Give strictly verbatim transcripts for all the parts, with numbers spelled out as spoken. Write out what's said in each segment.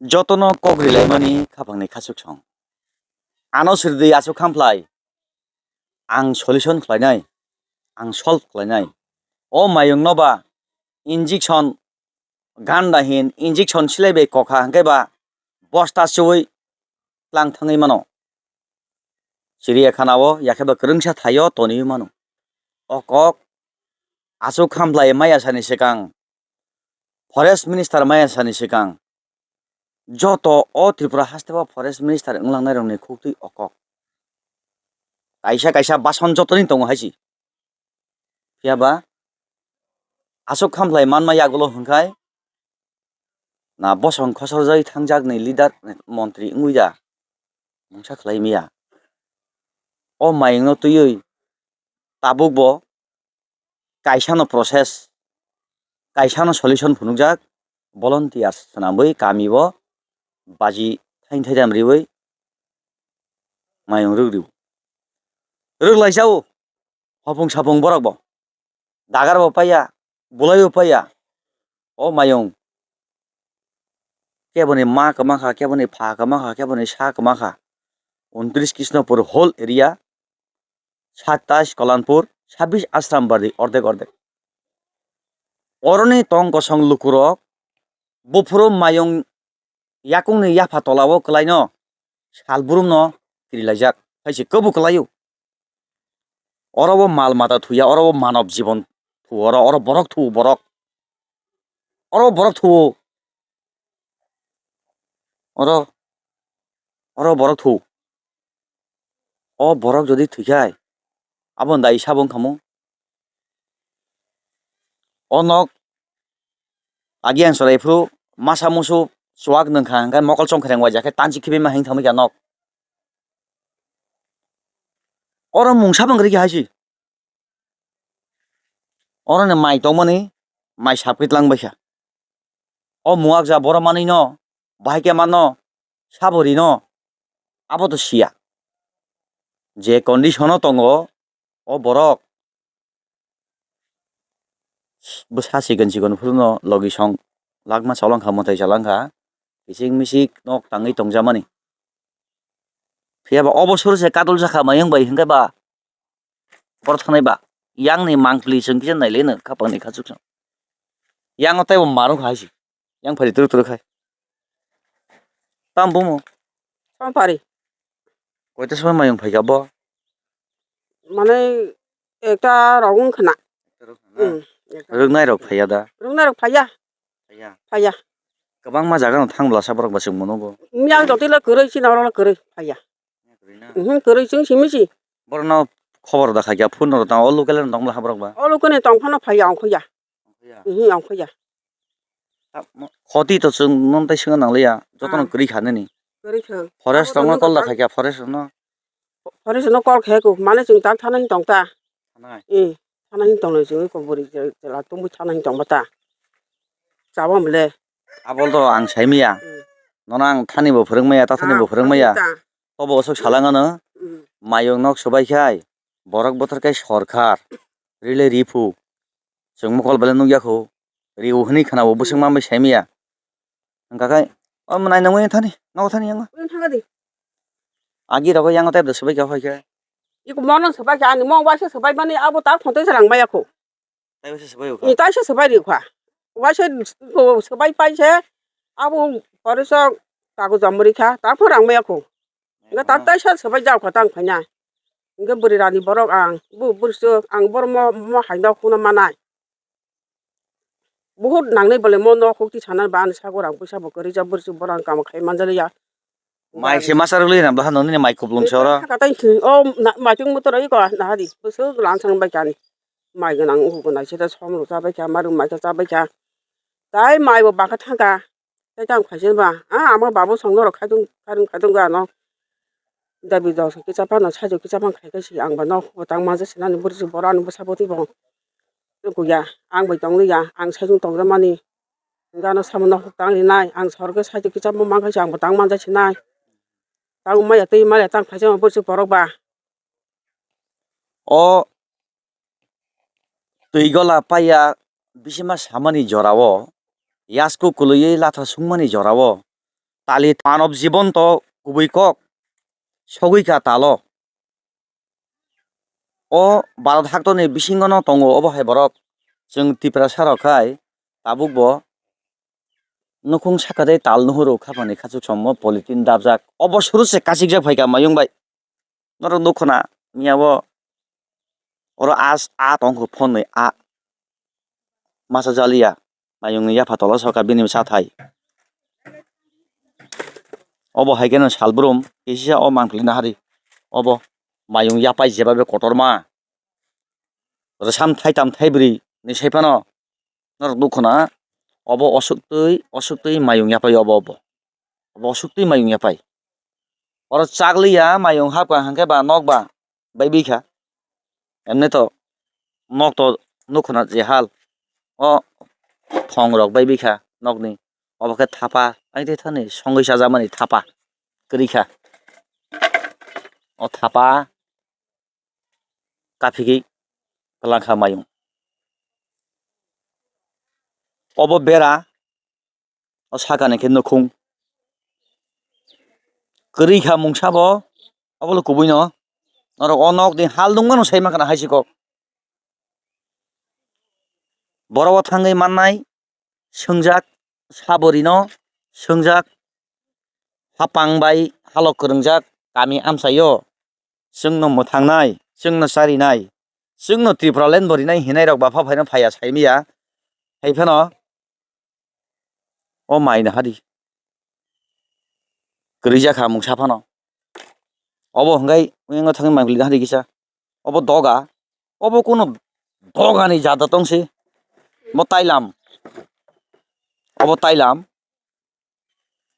Jotono kok rilaimani khapangni khachuk song. Ano sirdi aswk khamplai, ang solution khlainai, ang solve khlainai. O mayung no ba injection ganda hin injection silai bai kokha hwnkhe ba bosta chuwi tlang thangwi mano. Chiriya khana o yakhe ba kwrwngsa thaio toniwi mano. O kok aswk khamplai maya sani swkang, forest minister maya sani swkang, joto o Tripura haste o forest minister wnglangnai rokni khuktwi o kok. Kaisa kaisa bason jotoni tongo hai si. Phiya ba aswk khamplai manma yagulo hwnkhai na bosong khosorjai thangjak ni leader montri wngwi da mungsa khlai miya. O mayung no twiwi tabuk bo kaisa no process, kaisa no solution phunukjak, volunteers swnamwi kami o baji thain thaidam riwi mayung rwk rw-, rwk lai jao. Hopung sapung borok bo dagar bo paiya, bulai bo paiya. O mayung keboni ma kwma kha, keboni pha kwma kha, keboni sa kwma kha. Untris Krishnapur whole area, satais Kalanpur, sabis Ashram Bari, ordek ordek. Oroni tong kosong lukurok buphuru mayung yakungni yapha tolao kwlaino sal burumno kirilaijak, hai se kwbw kwlaio. Oro bo mal mata thuya, oro bo manob jibon thuo, oro, oro borok thuo, borok. Oro borok thuo. Oro, oro borok thuo. O borok jodi thwikhai, abo dai sabo wngkhamu. O nok agi ang chwrai phuru masa musu chuwak nungkha hwnkhe mokol chongkhereng waijak khe tansi khibi ma hing thangwi kha nok. Oro mungsa bang rikha hai si. Oroni mai tongmani mai sapkhe tlang baikha. O muakja borok manwino bahai khe mano sabo rino abo to siya. Je condition o tongo o borok bwsa sikon sikon phuru no logi song lakma chalangkha mwtai chalangkha kisik misik nok tangwi tongjamani. Phiya ba obo suru se kadul jakha mayung bai hwnkhe ba Boro thanai ba, yang ni mangpili chwng kisa nailai no khapang ni khachuk chwng. Yang o taibo marung hai si, yang phari turu turu khai. Tam bumo. Tam phari. Koita soi mayung phaikha bo? Mane ekta rok wng khna. Hmm, ekta. Rwknai rok phaiya da? Rwknai rok phaiya. Phaiya. Phaiya. Kwbangma jaga no thang bwlasa borok ba chwng mono bo. Yang jotila kwrwi chini oro kwrwi phaiya. Mhm, kwrwi chwng simi si. Borokno khobor da khaikha, phone rok tang, o local no tong bwla ha borok ba? O local ni tong phano phaiya, ongkhoya. Ongkhoya. Mhm, ongkhoya. Khoti to chwng non tai swngna nangliya, jotono kwrwi kha nini. Kwrwi kha. Forest rok no call da khaikha, forest rok no. Forest rok no call khe ko, mane chwng tak thana hin tong ta. Thanai. Eh, thana hin tong le chwng ko bwrwi chwla tongwi thana hin tong ba ta. Chabo mle. Abol to ang sai miya. Hmm. Nono ang thani bo phwrwng maya, ta thani bo phwrwng maya. Tobo osok salang ano. Hmm. Mayung nok swbai khai, borok bothor khai sorkar. Rile riphuk. Chwng mokol belai nukya kho. Riu hwnwi khwnabo bwswk mambai sai miya. Hwnkha khai, o mwnai nangwi thani, nogo thani yango. Agi rogo yango tei bwswk bai kha hoi khe. Iko mono swbai kha ani mo waisa swbai mani abo ta khonte se rang maya kho. Tai waisa swbai kha. Ni tai se swbai ri kha. Waisa swbai pai se abo pore so kago jomri kha ta pho rang maya kho. Nga ta tai sa swbai jao kha tang phaina. Nga bwrwi rani borok ang bu bwrwi so ang bor mo mo hai no kuno manai. Buhut nangnai bole mo nok hukti sana ba ani sago rang puisa bo kwrwi jak bwrwi borang kamo khai manjali ya. Mai se masa rwli na bahan nini mai kuplung se oro. Katai o maitung motor iko na hadi busu lang sang bai kani. Mai gwnang ugu gwnai se ta som rok cha bai kha maru mai kha cha bai kha. Tai mai bo baka thangka. Tai tang khaisa ba a ama babu song norok khaidung khaidung khaidung ga no. Dabi dos kisa phano saijo kisa phano khai khai si ang ba nok bo tang manja sinani bwrwi si borok ani bwsa bwtwi bo. Kuya ang bai tong liya ang saichung tong mani. Gano samo nok tang rinai ang sorgo saijo kisa bo mang khai si ang bo tang manja sinai. Tang maya twi maya tang khaisa ma bwrwi si borok ba. O twi gola paiya bisima samani jorao, yasku kwlwiwi latha sungmani jorao, tali manob jibon to kubui kok sogwi kha talo. O Bharat haktoni bisingo no tongo obo hai borok. Chwng Tiprasa rok khai tabuk bo nukhung saka de tal nuhuru khapani khachuk somo polythene dapjak. Obo suru se kachikjak phaikha mayung bai. Norok nukho na, miya bo oro as a tong kho phone ni a masa jaliya. Mayung ni yapha tolo soka bini bwsa thai. Obo hai kheno salbrum kisa o mangpili nahari. Obo mayung yapai jeba be kotorma. Rwsam thaitam thaibri ni sai phano norok nukho na obo osuktwi osuktwi mayung yapai obo obo. Obo osuktwi mayung yapai. Oro chakliya mayung hapkha hwnkhe ba nok ba bai bikha. Emne to nok to nukho na je hal o thong rok bai bikha nokni. Obo khe thapa aide thani songwi chajakmani thapa kwrwi kha. O thapa kaphigwi kwlangkha mayung. Obo bera o sakani khe nukhung kwrwi kha mungsa bo obo le kubui no norok o nok ni hal nung mano sai mankha na hai se kok. Borok o thangwi mannai swngjak saborino swngjak hapang bai halok kwrwngjak kami amchaio. Chwngno mwthangnai, chwngno charinai, chwngno Tipraland bo rinai hinai rok bapha phaino phaiya saimaya. Hai phano o mai no hadi kwrwi jakha mungsa phano. Obo hwnkhe oyang thangwi mangpili hadi kisa. Obo doga, obo kunu dogani jada tongsi. Bo tailam, obo tailam.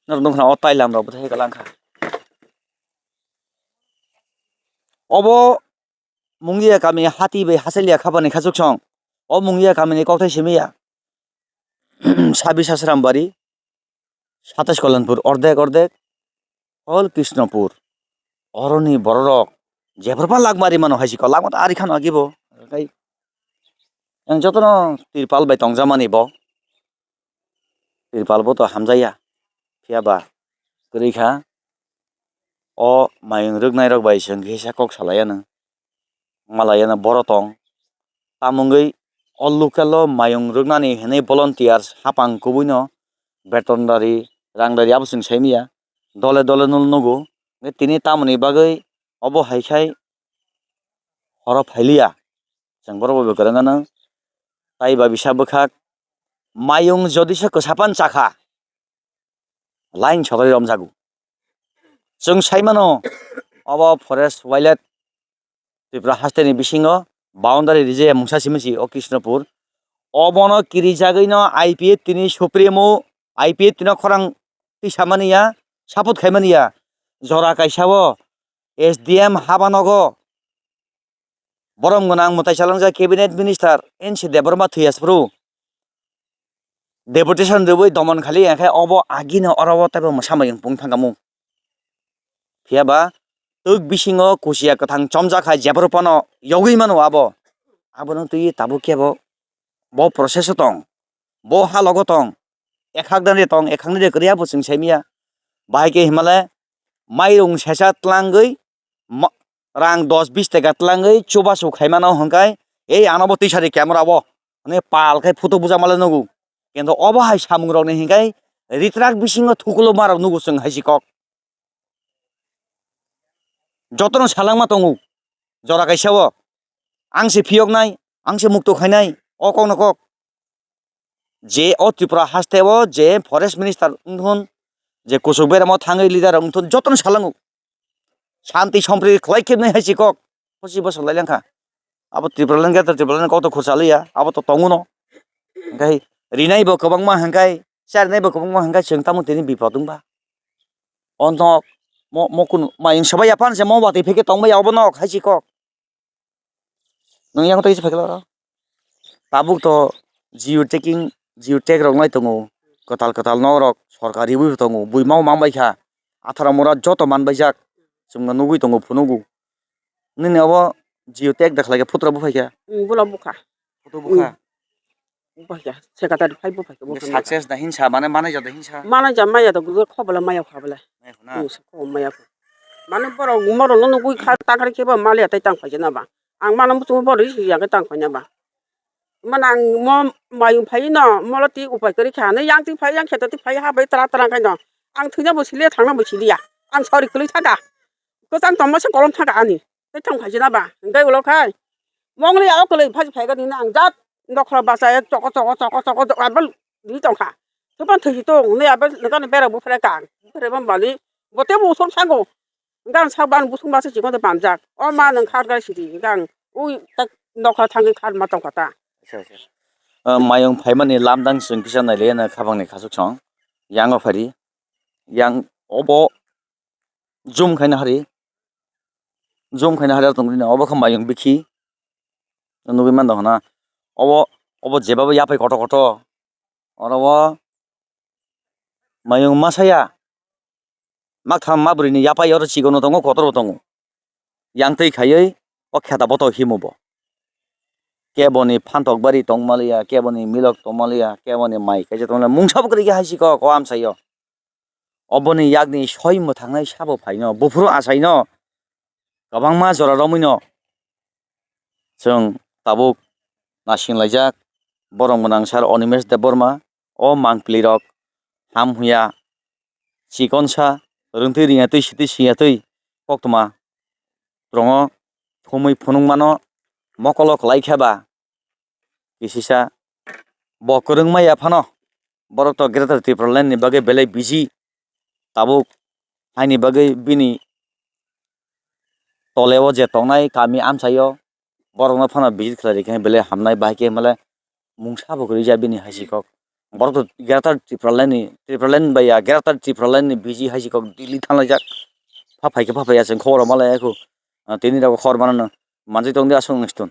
Norok nukha na o tailam rok bwthai kwlangkha. Obo Mungiya kami hati bai hachaliya khapani khachuk song. O Mungiya kami ni kokthai simi ya. Sabi Sasrambari, Satais Kolonpur, ordek ordek, all Krishnapur. Oroni bororok jephru phan lakmari mano hai si ko, lakma ta ari khano agi bo. Kai ang jotono tirpal bai tongjamani bo. Tirpal bo to hamjaya, phiya ba kwrwi kha. O mayung rwknai rok bai chwng kisa kok salai anw, malai anw boro tong. Tamungwi o local o mayung rwknani hinwi volunteers hapang kubui no beton dari, rang dari abo chwng sai manya. Dole dole no nugo. Tini tamoni bagwi obo hai khai horo phailiya. Chwng borok bai kwrwng anw. Tai ba bisa bwkhak mayung jodi se kwsa pan chakha, line sodai romjago. Chwng sai mano, obo forest wildlife Tripura haste ni bisingo boundary rijaya mungsa simi si o Krishnapur. Obono kirijagwi no I P F T ni supremo, I P F T no khorang tisa mani ya, support khai mani ya. Jora kaisa o S D M haba nogo borom gwnang mwtai chalangjak cabinet minister N C Debbarma thwiya sphru deputation rwui domon khali, hwnkhe obo agini oro o teibo mwsa mayung pung thangkha mung. Phiya ba twk bisingo kuchiya kwthang chomjak hai jephru phano yogwi mano abo. Abono twi tabuk khe bo, bo process o tong, bo halogo tong, ekhak dani tong, ekhakni de kwrwi abo chwng sai manya. Bahai khe himale mairung sesa tlangwi ma-, rang dos bis taka tlangwi chubachu khaimano hwnkhe, ei ano bo tisa di camera bo, hwnwi pal khai photo buja male nugo. Kintu obo hai samung rokni hwnkhe ritrak bisingo thukulo marok nugo chwng hai si kok. Jotono salangma tongo jora kaisa o, ang se phiyoknai, ang se mukto khainai, o kokno kok. Je o Tripura haste o je forest minister wngthun, je kuchuk beramo thangwi leader rok wngthun, jotono salango. Shanti sompriti khlai khe nai hai si kok. Phusi bwswk lai langkha. Abo Tripura langkha to Tripura langkha kok to khursa liya, abo to tongo no. Hwnkhe rinai bo kwbangma hwnkhe, charinai bo kwbangma hwnkhe chwng tamo tini bipot wngba. O nok mo, mo kunu mayung sabai ya pan se mo watwi pheke tongbai ya obo nok hai si kok. Nwng yang twi se phaikhe oro. Tabuk to geotagging, geotag rok nai tongo. Kwtal kwtal nok rok sorkar riwi tongo. Buima o mang bai kha. Athara mura joto man bai jak. Chwng no nugwi tongo phunugo. Nini obo geotag da khlai khe photo rok buphai kha. Bula bukha. Photo bukha. Bo hai kha, secretary phai bo phai kha, bo Nde kha maya. Success da hinsa, mane manai jada hinsa. Manai ja maya da, gugur khobole maya kha bole. Maya kha na? Hmm, sa khobo maya kha. Mane borok, borok no nugui kha, tangkari khe bo maliya tai tang phai jana ba. Ang mano muchungo borok ri ya khe tang phai na ba. Mane ang mo mayung phai no, molo ti upai kwrwi kha, ne yang ti phai, yang kheto ti phai, ha bai tra tra khai no. Ang thwina bo siliya, thangna bo siliya. Ang sori kwlwi thaka. Kwchang tongma se kolom thaka ani. Tei thang phai jana ba, hingke ulo khai. Mongli ya o kwlwi phai phai gani nang jat. Nokra basa ya choko choko choko choko abel di tong kha. Thupan thwi tong ne abel nokani bera bu phre kang. Phre bam bali. Bote bu som sango. Gang sa ban busung basa chikon de pamjak. O ma nang khar gar sidi gang. Ui tak nokra thangi khar ma tong kha ta. Acha, acha. Ah, mayung phaimani lamdang chwng kisa nailaiya na khabangni khasuk song. Yango phari. Yang obo jum khaina hari, jum khaina hari tongwi na obo khe mayung bikhi nugwi mano hwnna. Obo, obo jeba bo yaphai kotor kotor, oro o mayung masa ya maktham mabrwi ni yaphai oro chikon o tongo, kotor bo tongo. Yang twi khaiwi o kheta boto himo bo. Kebo ni phantok bari tong maliya, kebo ni milok tong maliya, kebo ni mai kaisa tong maliya, mungsa bo kwrwi khe hai si kok o amsai o. Oboni yakni soi mwthangnai sabo phaino, buphuru achaino kwbangma jora romwino chwng tabuk naisinglaijak. Borok gwnang sir Animesh Debbarma o mangpili rok ham hwnya chikonsa rwngtwi rwngya twi sitwi singya twi koktwma tongo thumwi phunukmano mokolo kwlai khe ba kisisa bo kwrwngma ya phano borok to Greater Tipraland ni bagwi belai busy tabuk haini bagwi bini tole o je tongnai kami amchaio borokno phano visit khlai rikhe belai hamnai bahai khe hwnmale mungsa bo kwrwi ja bini hai si kok. Borok to Greater Tipraland ni, Tipraland bai ya, Greater Tipraland ni busy hai si kok, Delhi thanglai jak. Pha phai khe pha phai ya, chwng khobor rok ma lai ya khu. Ah, tini rok khobor mano no manjui tong di aswk nung stun.